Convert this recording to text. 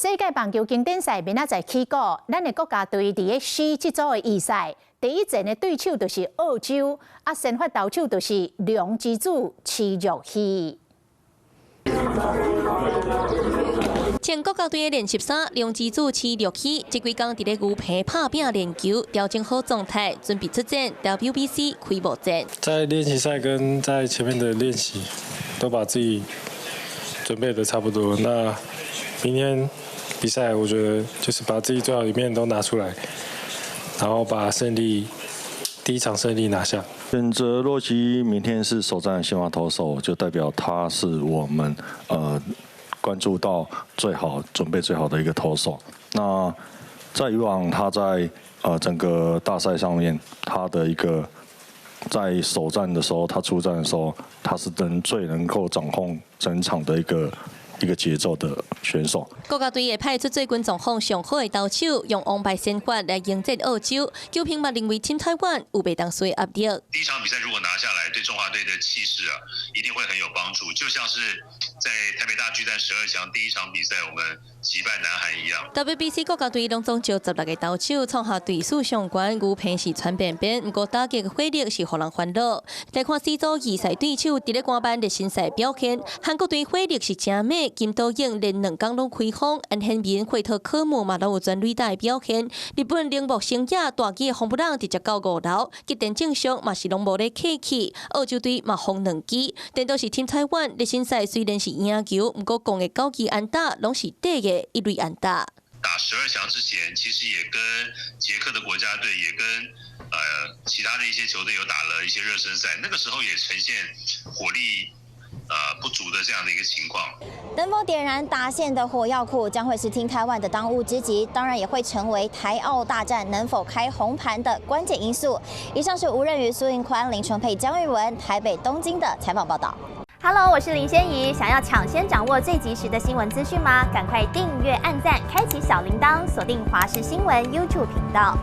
世界棒球經典賽明仔載起鼓，咱的國家隊佇咧 C 這組的預賽，第一戰的對手就是澳洲，啊，先發投手就是龍之子徐若熙。前國家隊的練習生龍之子徐若熙，這幾工佇咧牛棚拍拚練球，調整好狀態，準備出戰 WBC 開幕戰。在練習賽跟在前面的練習，都把自己準備得差不多。那明天比賽，我覺得就是把自己最好一面都拿出來，然後把勝利第一場勝利拿下。選擇洛基明天是首戰先發投手，就代表他是我們關注到最好、準備最好的一個投手。那在以往他在整個大賽上面，他的一個在首戰的時候，他出戰的時候，他是能最能夠掌控整場的一個節奏的選手。國家隊會派出最近狀況上好的投手，用王牌先發來迎戰澳洲。球評嘛認為，Team 台灣有袂當輸的壓力。第一場比賽如果拿下來，對中華隊的氣勢啊，一定會很有幫助。就像是在台北大巨蛋12強第一場比賽，我們擊敗南韓一樣。 WBC 國家隊攏總招16個投手，創下隊史上懸。牛棚是喘便便，毋過打擊火力是予人煩惱。來看 C 組預賽對手，佇咧官辦熱身賽表現，韓國隊火力是誠猛，金多英連兩工攏開轟，安憲民、惠特科姆嘛攏有全壘打的表現。日本鈴木誠也大支的轟布朗直接到五樓，吉田正尚嘛是攏無咧客氣。澳洲隊嘛轟兩支，顛倒是 Team 台灣熱身賽雖然是贏球，毋過攻的九支安打攏是短的一壘安打。打12強之前，其實也跟捷克的國家隊，也跟其他的一些球隊有打了一些熱身賽，那個時候也呈現火力不足的這樣的一個情況。能否點燃打線的火藥庫，將會是 Team 台灣的當務之急，當然也會成為台澳大戰能否開紅盤的關鍵因素。以上是吳任宇、蘇雲寬、林純佩、江玉文台北、東京的採訪報道。 Hello，我是林仙怡。想要搶先掌握最及時的新聞資訊嗎？趕快訂閱、按讚、開啟小鈴鐺，鎖定華視新聞 YouTube 頻道。